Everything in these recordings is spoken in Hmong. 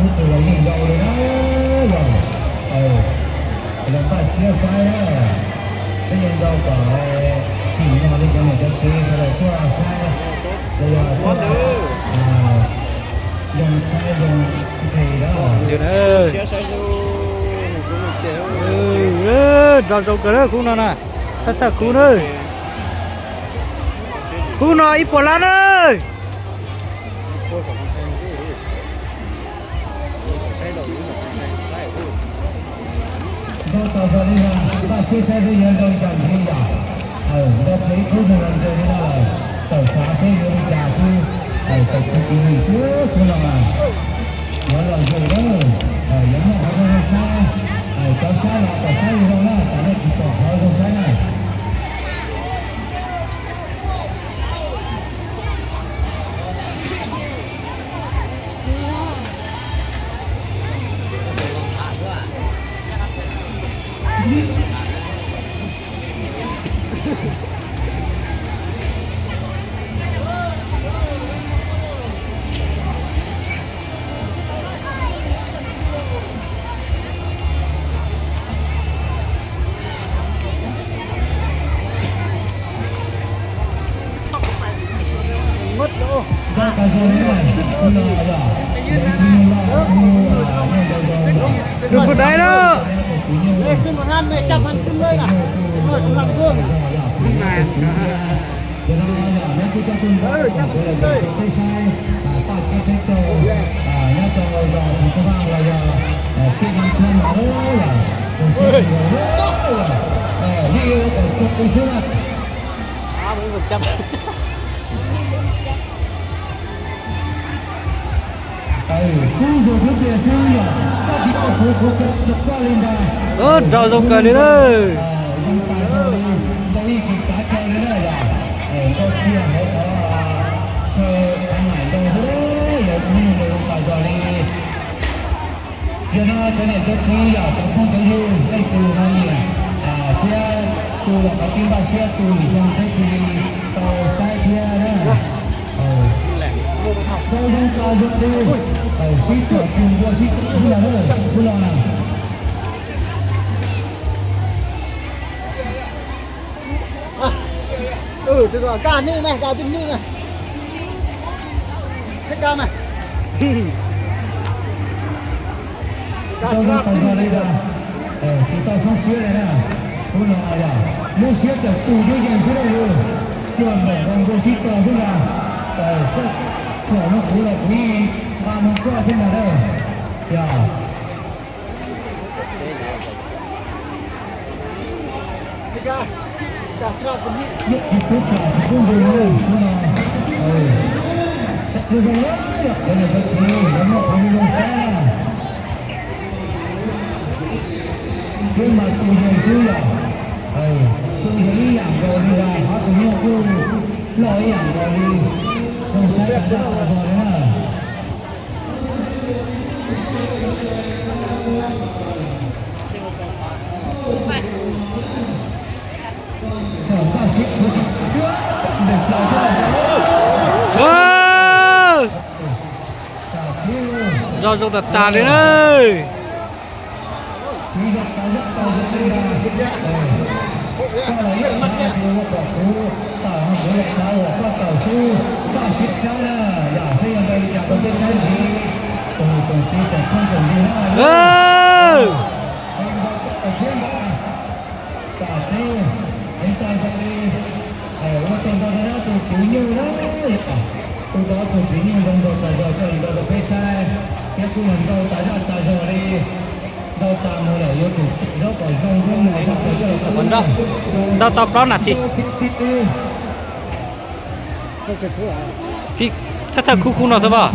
Tus los yeej zoo li na, yog los npaj siab saib na, peb yeej nrog kom tsim nyog li cov niam cov txiv sawv daws tuaj saib, los yog tuaj zoo saib zoo nqi na. Nrau zoo kawg na khub no na, thawj thawj khub na, khub no ib puas lab na. Nrau tau zoo li no, npaj siab saib peb yuav nrau cas li yom. Nrau tau ib khub zoo zoo nkaus li no lawm, tawm xav seb yuav li cas xwb. Tawm kuv tiv nim xwb khub no, yuav los zoo na, yuav muaj qhov zoo zoo saib. Cov saib los tawm saib zoo na, tam nej tsis pom qhov zoo saib na. Nws puas dai na. Nrau zoo kawg li na. Yog no cov niam cov txiv yom, cov phooj cov ywg, leej twg ho nyiam thiab tu los kav tsij npaj siab tu, nim no peb cia li tau saib thiab na. Zoo zoo tas zoo li, sib txuam cuag npua sib tw xwb los na, ub los na. Tsis tau xoob siab li na, kuv los yog lub siab tawm tus yeej yeej xwb na, cuag npaum nkaus npua sib tw xwb na. Txawm no kuv los kuv yeej nqa mus koj thiab ntag na. Yog siab mas tu yeej xwb yom. Tu yog ib yam nkaus li, qhov tus nyuj kuj loj ib yam nkaus li. Zoo saib tas zog li na. Zoo zoo tas tas li na. Ua tau ntau rau tus tswv nyuj na, ua tau ob tug txiv nyuj zoo nraug tas zog coj los ntau rau peb saib, thiab kuj yog ntau tas zaj tas zog li. Ntau tas mus lawm yuav tsum zaub kom zoo thiab mos zog tas coj los tau. Ntau tau plaub nas this. Thawj thawj khub khub no xwb pob.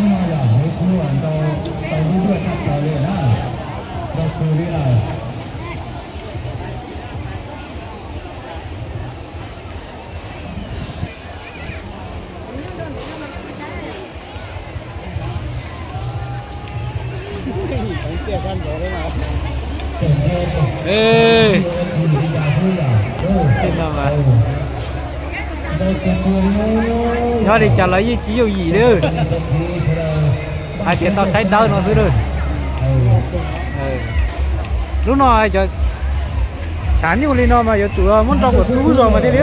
Nyob li cas los yeej tsis yooj yim li. Hais tias tau saib dawb no xwb lawm. Lub no cov tshav nyuj li no mas yuav tsum muab nrau kom tub zog mas thiaj li.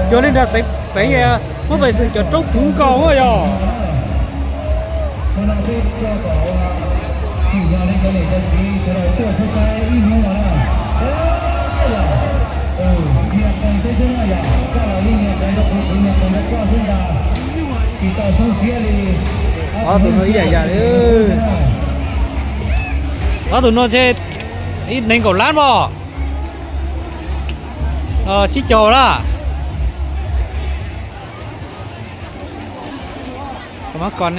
Cuag li nrag xeev, muab pais xwm cov roob puv nkaus yog. Ob tug no ib yam yam li. Ob tug no ntshe ib nees nkaum lab os. Tsib caug na. Mas kom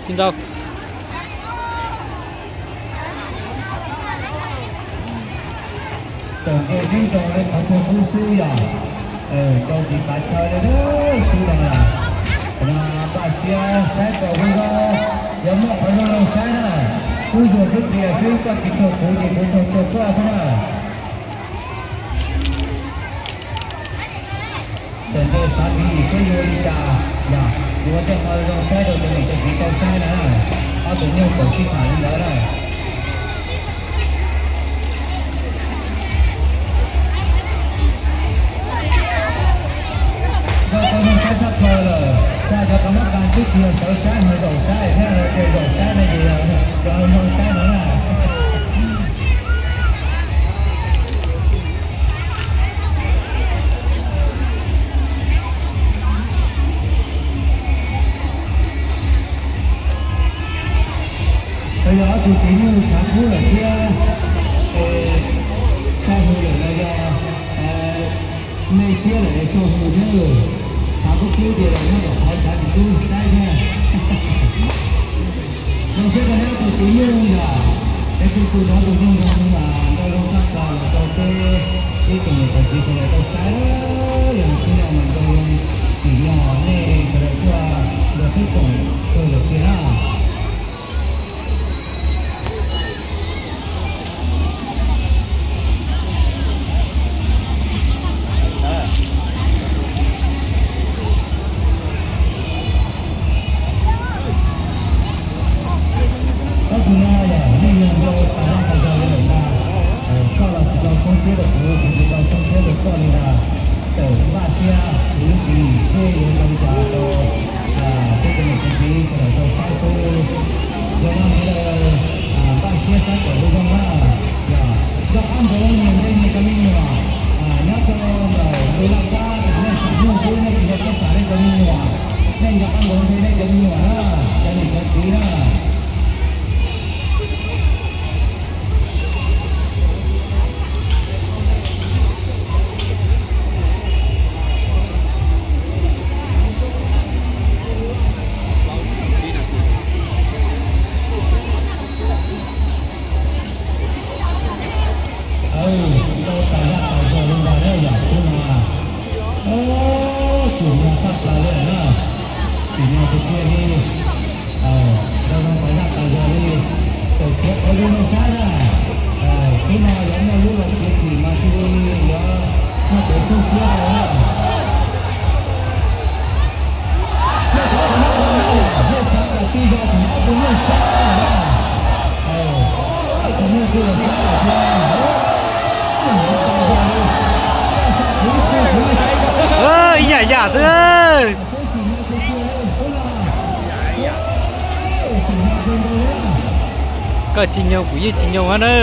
tsis nrau. Tawm nqe teb rau li qhov muag kub xwb yom. Rau tsis tav chaw li, tub no yom. Npaj siab saib kom zoo zoo, yog muaj qhov zoo zoo saib na. Kub zuag kub tias xwb, koj tsis tuag kuv ces kuv tuag tuag koj xwb na. Tawm nqe xav tiv dim seb yuav li cas yom, yuav tej qhov zoo saib rau cov niam cov txiv tau saib na. Ob tug nyuj tawm sib tham li ntawd na. Yog tau zoo saib tshaj plaws lawm, xav cov qhov muab tas twb tsis yog sawv saib, hais zaum saib thiab, hais tias zaum saib no ces yog cov zoo saib no na. Yog ob tug txiv nyuj tshav kub lawm thiab, tso hws lawm los yog me siab lawm es tso hws thiab lawm. Tshav kub kub ces los nyob tom qhov tshav tsis kub saib thiab. Zoo siab rau ob tug txiv nyuj yom, es tus tus no tus zoo zoo mas nrau zoo tshaj plaws los rau peb ib tsoom niam txiv sawv daws tau saib, yog tsis yog mas nrau zoo tim no nej sawv daws tuaj nrog peb koom kawg lawm tiag na. Ob tug no yog nej yog nrau tas zaj tas zog li lawm ntag. Koj los tsis tau xoob siab rau kuv, kuv tsis tau xoob siab rau koj li ntag. Tawm npaj siab kuv tiv dim seb yuav zoo li cas rau peb cov niam cov txiv sawv daws tau saib xwb. Yog no sawv daws npaj siab saib kom zoo zoo na. Yog nco qab ntsoov nyias nte nyias cov me nyuam, nyob rau ntawm lub laj kab nej xam nyuj xwb, nej tsis nco qab xam nej cov me nyuam. Nej nco qab ntsoov nte nej cov me nyuam na, cov niam cov txiv na. Nrau tas zaj tas zog li ntag na yom, tub no. Tsim nyog tshaj plaws li na. Tsim nyog tiag tiag li. Nrau zoo tas zaj tas zog li. Txawm khiav qhov zoo zoo saib na. Tub no yuav muaj lub los txiav txim mas cia li yuav muaj kev xub siab rau na. Ib yam yam xwb. Koj tsis nyoog kuv yeej tsis nyoog na.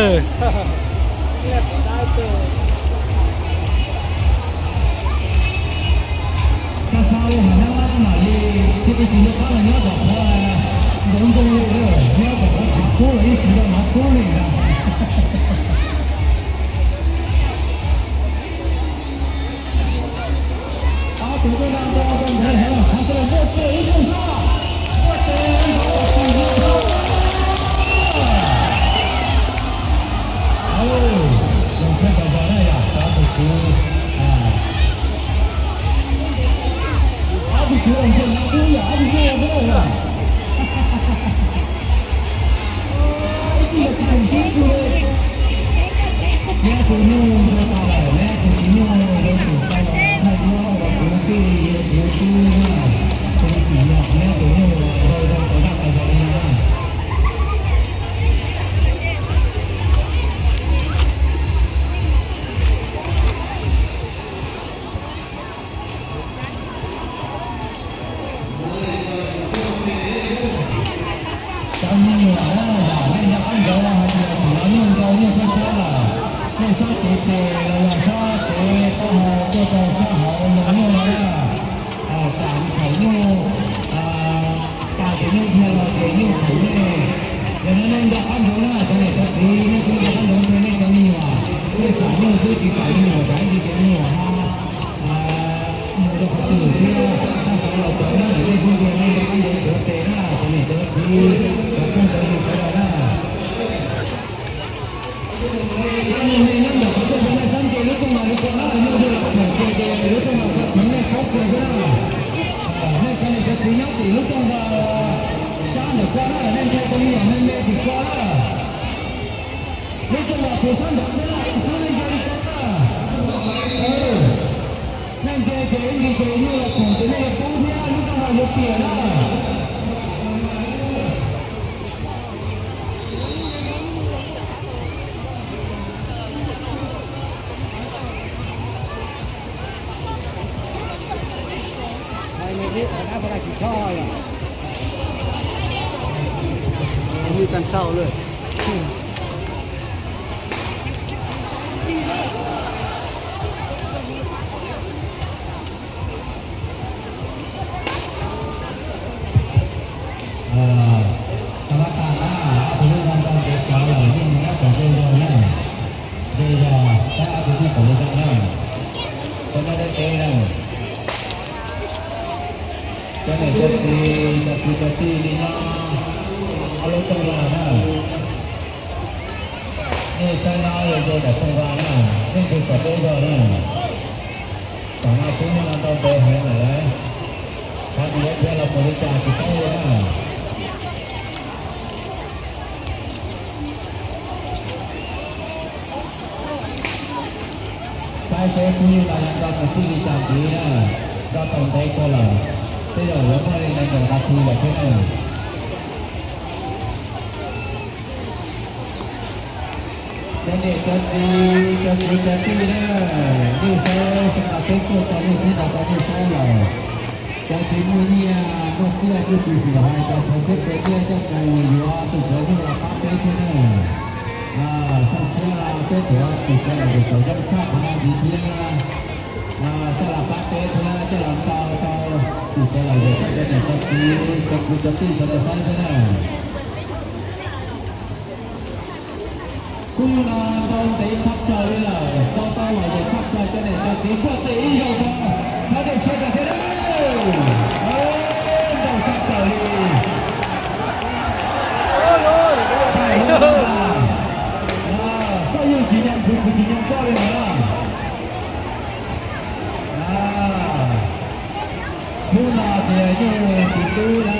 Me nyuam na, nej nco qab ntsoov hais tias thaum no nyuj ntau nyuj tshab tshab lawm, nej xob cev tes los yog xob cev taub hau tuaj rau sab hauv zoo nyuj no na. Tsam thaum nyuj tas ces nyuj dhia los ces nyuj khoom nej. Yog no nej nco qab ntsoov na, cov niam cov txiv nej kuj nco qab ntsoov thiab, nej cov me nyuam, nej xam nyuj xwb tsis xam me nyuam, tsam ib ntsis ces me nyuam ho mus rau qhov twg thiab. Tab sis los cov nyob ntawm nej kuj ntiag, nej nco qab ntsoov tuav tes na, cov niam cov txiv, cov phooj cov ywg sawv daws na. Nej nyob ntawm qhov rooj no nej xob nce lub rooj no li ko na, nyuj dhia los khoom kiag ces lub rooj no txhob khoom nej paub kiag xwb na. Nej cov niam cov txiv nyob tim lub rooj no sab ntawm ko na, nej ntsia tus me nyuam me me tim ko na. Lub rooj no puv sab nraud xwb na, tus tub nej ntsia li ko na. Nej ntsia ces ib ntsis ces nyuj los khoom ces nej yuav paub thiab lub rooj no yuav piam na. Mus tag sau lawm. Tab tab tas na, ob tug nyuj no tau ntev cov lawm, yeej mus nyob tom zej zog na. Zej zog, tab ob tug nyuj tom zej zog na. Cov no deb deb na. Cov niam cov txiv, cov kwv cov tij nej nyob ob lub rooj vag na. Nej saib no yog ze daim rooj vag na, nej ntsia tom zej zog na. Tom no twb muaj no ntau ntev heev lawm, qhov tias yuav dhia los mus li cas tsis paub li na. Saib seb phooj ywg no yuav nrog tus tij li cas ntxiv na, nrog tau ntev kawg lawm, tej zaum yuav muaj li nees nkaum nas this lawm thiab na. Cov niam cov txiv, cov kwv cov tij na, nej saib xab na, peb tuaj tau nej sib nrog tau nej saib lawm. Cov txiv muaj nyiaj muaj txiaj kuj tsis xim hais, cov sawv txheeb kawg nyiaj coj mus yuav tus tsov nyuj los pab peb thiab na. Xyoo tshiab peb tuav tus tsov lawm tus tsov zoo tshaj qhov no ntxiv thiab, coj los pab peb thiab coj los nrau tau tus tsov lawm tus txoj cov niam cov txiv cov kwv cov tij sawv daws saib thiab na. Kuj yog no ntau ntev tshaj plaws li lawm, ntau tau lom zem tshaj plaws, cov niam cov txiv npuaj tes ib zaug rau, txhob dej siab rau thiab. Ntau tshaj plaws li. Koj yeej tsis nyoo kuv, kuv tsis nyoo koj li no na. Hnub no tias nyuj txiv tub na,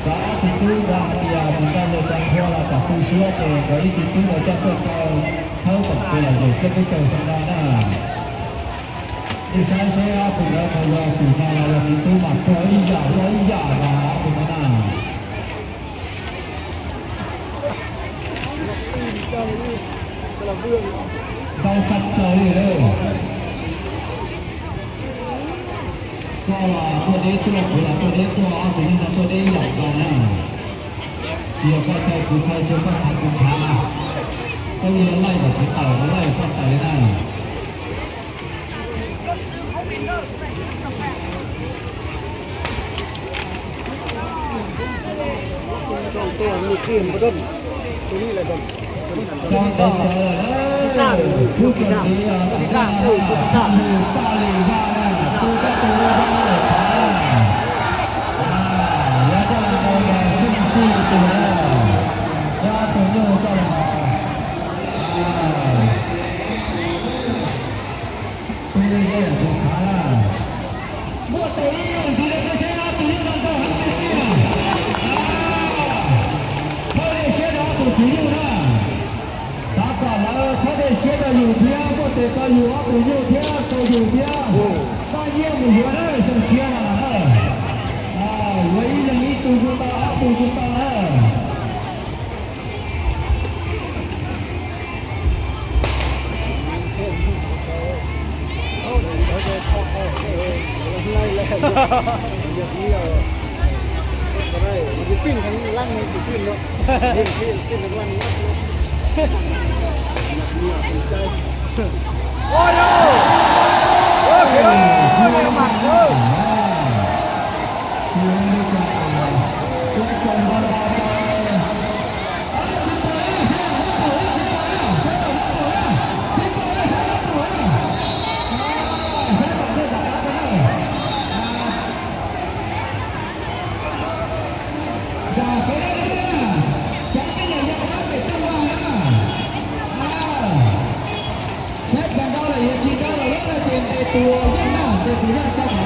cov ob txiv tub nkawd hais tias mus nrog luag cov qhua los kom tu siab ces nkawd ib txiv tub los coj tuaj rau txhawb koom tes lom zem thiab peb caug xyoo no na. Nej saib seb ob tug ntawd mus yog txwm no los yog txiv tub mas tuag ib yam luaj ib yam los ob tug no na. Ntau tshaj plaws li lawm. Koj los tuaj deb tuaj, kuv los tuaj deb tuaj, ob tug nyuj no tuaj deb ib yam nkaus na. Tsis yog koj txhawj kuv txhawj, tsis yog koj txhav kuv txhav, koj yeej yuav laij kom kuv tawm, laij kom koj tawm li na. Npuaj tes ib zaug ntxiv rau koj saib ob tug nyuj no ntau heev tiag tiag. Txhob dej siab rau ob tug tswv nyuj na. Xav kom lawv txhob dej siab rau yus thiab, npuaj tes rau yus ob tug nyuj thiab rau yus thiab. Koj nyiaj mus yuav na, xyoo tshiab no na. Yuav ib leeg ib tug kuj tau, ob tug kuj tau na. Pij nkees laj, pij nkees laj. Cov peb na, cov peb yog yog peb pem toj vaj na. Saib puas nrau lawm, yog tsis nrau lawm ces ntes tus yaj na, ntes tus yaj tso